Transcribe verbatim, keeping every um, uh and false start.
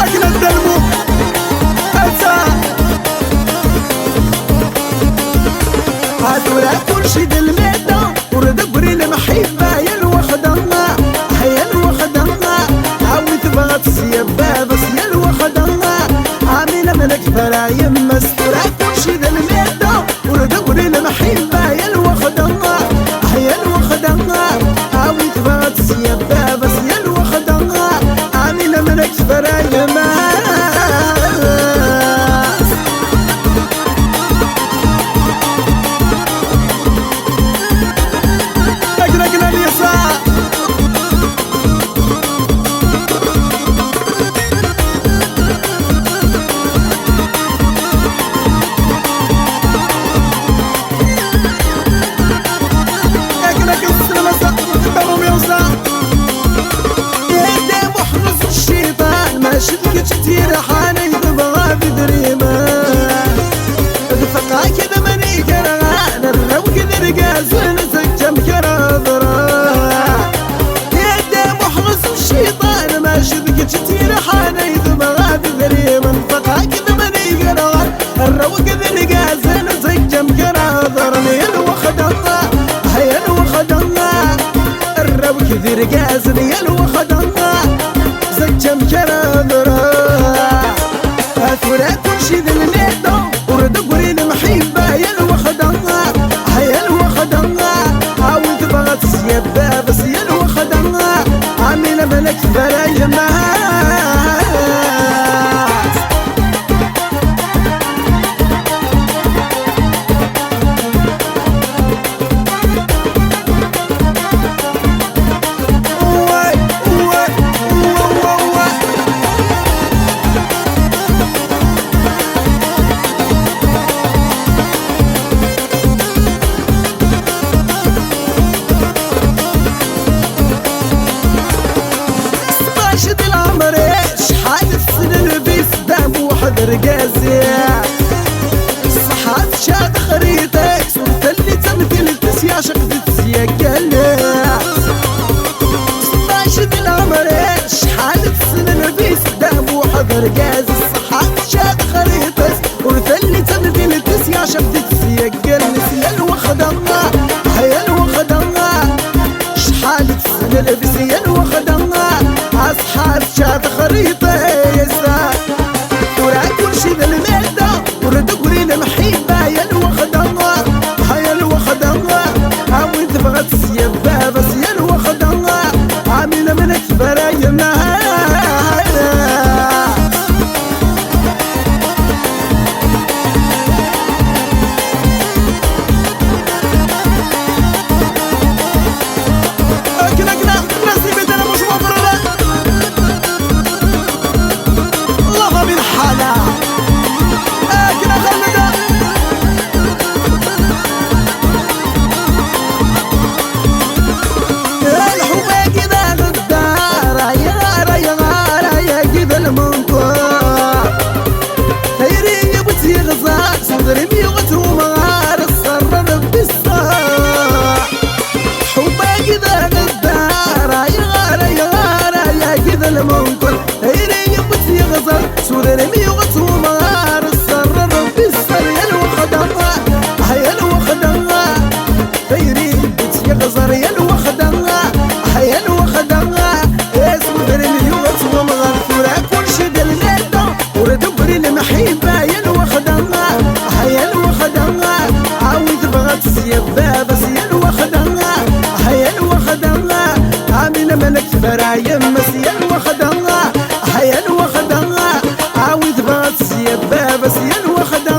Akken ad d-almu. Ata. Ha tura kulci d lmidda, ur d-gri lemḥibba, ya lwexda, ha ya lwexda, a wi tebɣa tesya baba-s, ya lwexda, amin am nekk tara yemma-s, tura kulci d lmidda. Ur d-gri lemḥibba, ya lwexda, ah, ya lwexda, a wi tebɣa tesya baba-s, ya lwexda, amin am nekk tefra yemma-s. Akken, akken a Lisa. Akken, akken tessnem ass-a, tebda l'ambiance-a. Yedda Muḥrez cciṭan, mačči d kečč i tt-yerḥan, ay tebɣa d idrimen. D feqqa-k d mani kerɣan, arraw-k d irgazen, zeǧǧ amek ara ḍran. Yedda Muḥrez cciṭan, mačči d kečč i tt-yerḥan, ay tebɣa d idrimen. Feqqa-k d mani kerɣan, arraw-k d irgazen, zeǧǧ amek ara ḍran. Ya lwexda, ha ya lwexda, arraw-k d irgazen, ya lwexda, zeǧǧ amek ara ḍran. A tura kulci d lmidda, ur d-gri lemḥibba, ya lwexda, ha ya lwexda, a wi tebɣa tesya baba-s, ya lwexda, amin am nekk tefra yemma-s. Sṭac di leɛmer-is, acḥal tessen lbis d am weḥd rgaz. Ṣṣeḥḥa tečča texriṭ-is, ur telli d tamtilt-is, yeɛceq di tezya kan. Sṭac di leɛmer-is, acḥal tessen lbis d am weḥd rgaz. Ṣṣeḥḥa tečča texriṭ-is, ur telli d tamtilt-is, yeɛceq di tezya kan. Ya lwexda, ha ya lwexda, acḥal tessen lbis, ya lwexda, aṣḥab tečča texriṭ-is. Tura kulci d lmidda, ur d-gri lemḥibba, ya lwexda, ha ya lwexda, a wi tebɣa tesya baba-s, ya lwexda, amin am nekk tefra yemma-s. Akken, akken, akken, akken, akken, akken, akken, akken, akken, akken, akken, akken, lḥubb-agi d aɣeddar, ay ɣar, ay ɣar, ayagi d lmenṭer. Tayri yiwet yeɣẓer, s udrim yuɣet umɣar, ṣṣer Rebbi ṣṣer. Lḥubb-agi d aɣeddar, ay ɣar, ay ɣar, ayagi d lmenṭer. Tayri yiwet yeɣẓer, s udrim yuɣet umɣar, ṣṣer Rebbi ṣṣer. Ya lwexda, ah, ya lwexda, tayri yiwet yeɣẓer, ya lwexda, ah, ya lwexda, s udrim yuɣet umɣar. Tura kulci d lmidda, ur d-gri lemḥibba, ya lwexda, ah, ya lwexda, a wi tebɣa tesya baba-s, ya lwexda, ah, ya lwexda, amin am nekk tefra yemma-s, ya lwexda, ah, ya lwexda, a wi tebɣa tesya baba-s, ya lwexda,